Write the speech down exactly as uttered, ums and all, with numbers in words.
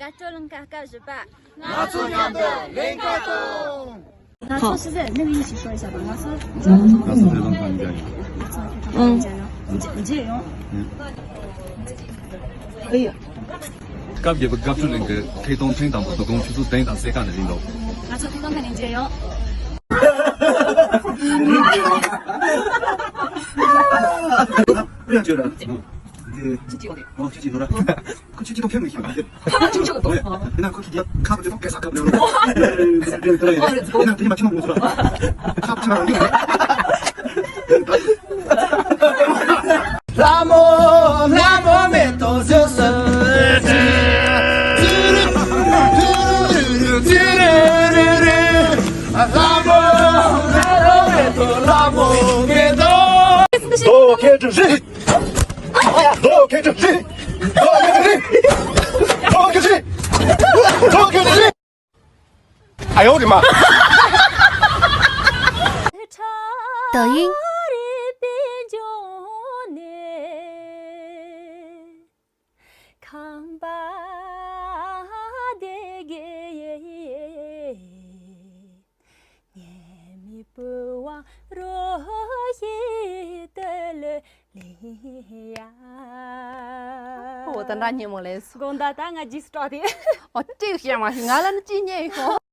བཀའ་སྤྱོད་ལམ་ཁ་སྐབས་བཞི་པ། ང་ཚོ་མཉམ་དུ་ལས་ཀ་གཏོང་། 好，现在那个一起说一下吧。我说，我说，我说，我说，我说，我说，你借用。可以。 སྐབས་བརྒྱད་པ་སྐབས་བཅུ་གླིང་གི་ཐད་གཏོང་ཐེངས་དང་པོ་བསྡུ་སྐོང་ཆུ་ཚོད་བདུན་དང་ཕྱེད་ཀ་ནས་ཡིན་འདུག་ང་ཚོ་ཐད་གཏོང་ཁ་ནས་མཇལ་ཡོང་། 不要觉得，嗯，这，这，哦，这几多了，可这几多片没行吧？那可这看不这种干啥看不了。那这嘛听不出来，看不出来。 ལྷ་མོ་ལྷ་མོ་མེ་ཏོག་བཞད་སོང་། ལྷ་མོ་ལྷ་མོ་མེ་ཏོག་ལྷ་མོ་མེ་ཏོག་རྡོ་ཁེ་ཏྲི་རི། རྡོ་ཁེ་ཏྲི་རི། རྡོ་ཁེ་ཏྲི་རི། རྡོ་ཁེ་ཏྲི་རི། རྡོ་ཁེ་ཏྲི་རི། 哎呦我的妈！抖音。འོ་ད་འདྲ་སྙན་མོ་ལས་སོ། དགོངས་དག་ད་ང་རྗེས་སུ་སྐྲག་སྟེ། ཨོ་ཅིག་བཤད་མ་ཤེས། ང་ལ་ནི་ཅི་ཉན་ཡོད།